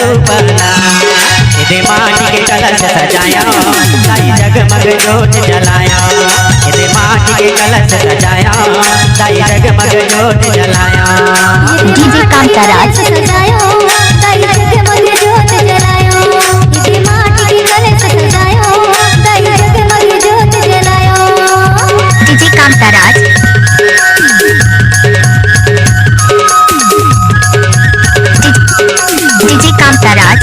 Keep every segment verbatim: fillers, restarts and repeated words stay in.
रूपना। एदे माटी के कलश सजाया, दाई जगमग जोत जलाया। एदे माटी के कलश सजाया, दाई जगमग जोत जलाया। डीजे कांताराज। सजायो, दाई जगमग जोत जलायो। एदे माटी के कलश सजायो, दाई जगमग जोत जलायो। डीजे कांताराज। डीजे कांताराज।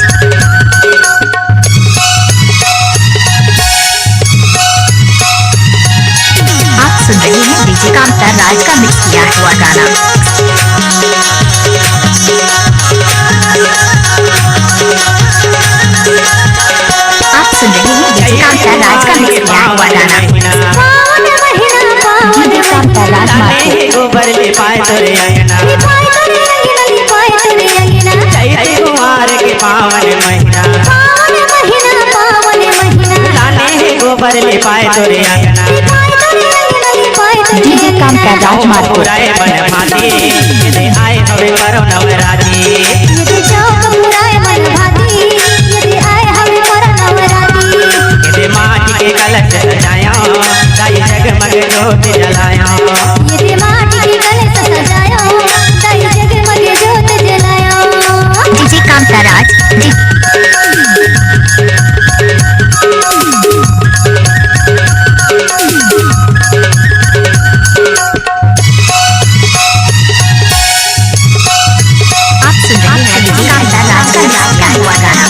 आप सुन रहे हैं डीजे कांताराज का मिक्स किया हुआ गाना। आप सुन रहे हैं डीजे कांताराज का मिक्स किया हुआ गाना। पावन महीना, पावन डीजे कांताराज माथुर। गोबर ले पाए तोरे अंगना। ले पाए तोरे अंगना, ले पाए तोरे अंगना। चैती कुमार के पावन महीना। पावन महीना, पावन महीना। लाने हे गोबर ले पाए तोरे अंगना। ले पाए तोरे अंगना, ले पाए तोरे डीजे अंगना। कांताराज माथुर। पुराए मन भाती, ये दे आए हवे परव नवराती। ये दे चौक पुराए मन भाती, ये दे आए हवे परव नवराती। ये दे माटी के कलश सजाया, दाई जगमग जोत जलाया। ये दे माटी के कलश सजायो, दाई जगमग जोत जलायो। डीजे कांताराज। डी- आप सुन रहे हैं डीजे कांताराज का मिक्स किया हुआ गाना।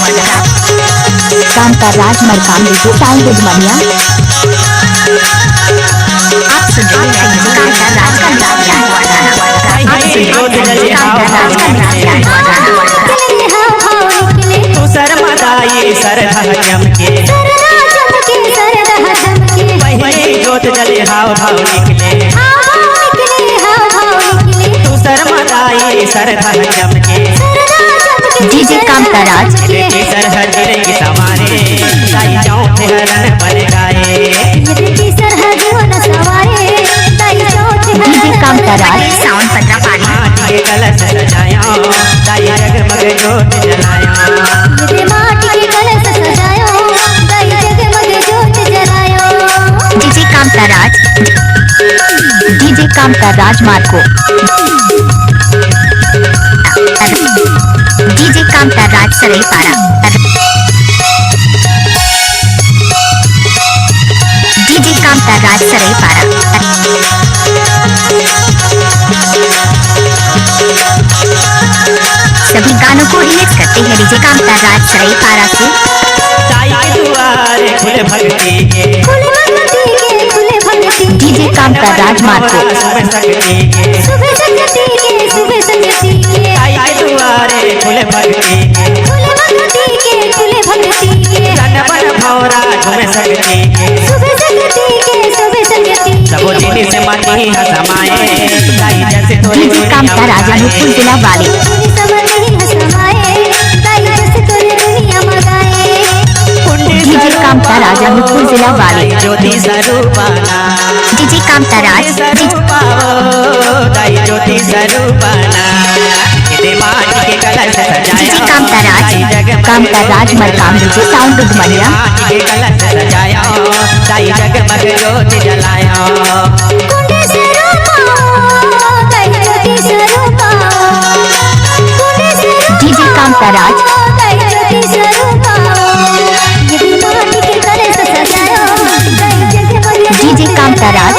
कांताराज मरकाम डीजे साउंड उधमनिया। आप सुन रहे हैं डीजे कांताराज का मिक्स किया हुआ गाना। आप सुन रहे हैं डीजे कांताराज का मिक्स किया हुआ गाना। तू शर्मा दाई सरधा चमके। सरधा चमके, सरधा चमके। पहली जोत जले हाव भाव निकले। हाव भाव निकले, हाव भाव निकले। तू शर्मा दाई सरधा चमके। सरधा चमके, डीजे कांताराज। सरधा चमके। सरहद रंग सवारे, दाई चौथे हरन बन गाए। ये सरहद वन सवारे, दाई चौथे हरन डीजे कांताराज। बन गाए। साउंड पटरा पाली। माटी के कलश सजाया, दाई जगमग जोत जलाया। ये माटी के कलश सजायो, दाई जगमग जोत जलायो। डीजे कांताराज। डीजे कांताराज मारको। डीजे कांताराज सरईपारा। डीजे कांताराज सरईपारा। सभी गानों को रिमिक्स करते हैं डीजे कांताराज सरईपारा से। ताई के दुआरे खुले भक्ति के। खुले भक्ति के, खुले भक्ति के। डीजे कांताराज मारको। सुबह शक्ति के। सुबह शक्ति के, सुबह शक्ति के। ताई के दुआरे खुले भक्ति के। खुले भक्ति के, खुले भक्ति के। तन मन भौरा झूमे शक्ति के। सुबह शक्ति के, सुबह शक्ति के। सबो जिनिस मन ही ह समाए, दाई जस तोरे डीजे कांताराज, अनूपपुर जिला वाले। सबो जिनिस मन ही ह समाए, दाई जस तोरे दुनिया म गाए। डीजे कांताराज, अनूपपुर जिला वाले। ज्योति स्वरूपा ना। डीजे कांताराज, स्वरूपा ओ, दाई ज्योति स्वरूपा ना। ये दे माटी के कलश सजाया, डीजे कांताराज, दाई जगमग कांताराज मरकाम, डीजे साउंड उधमनिया। माटी के कलश सजाया, दाई जगमग जोत जलाया। कुंड स्वरूपा ओ, दाई ज्योति स्वरूपा ओ। कुंड स्वरूपा ओ, डीजे कांताराज। दाई ज्योति स्वरूपा ओ। ये दे माटी के कलश सजाया, दाई जगमग डीजे कांताराज।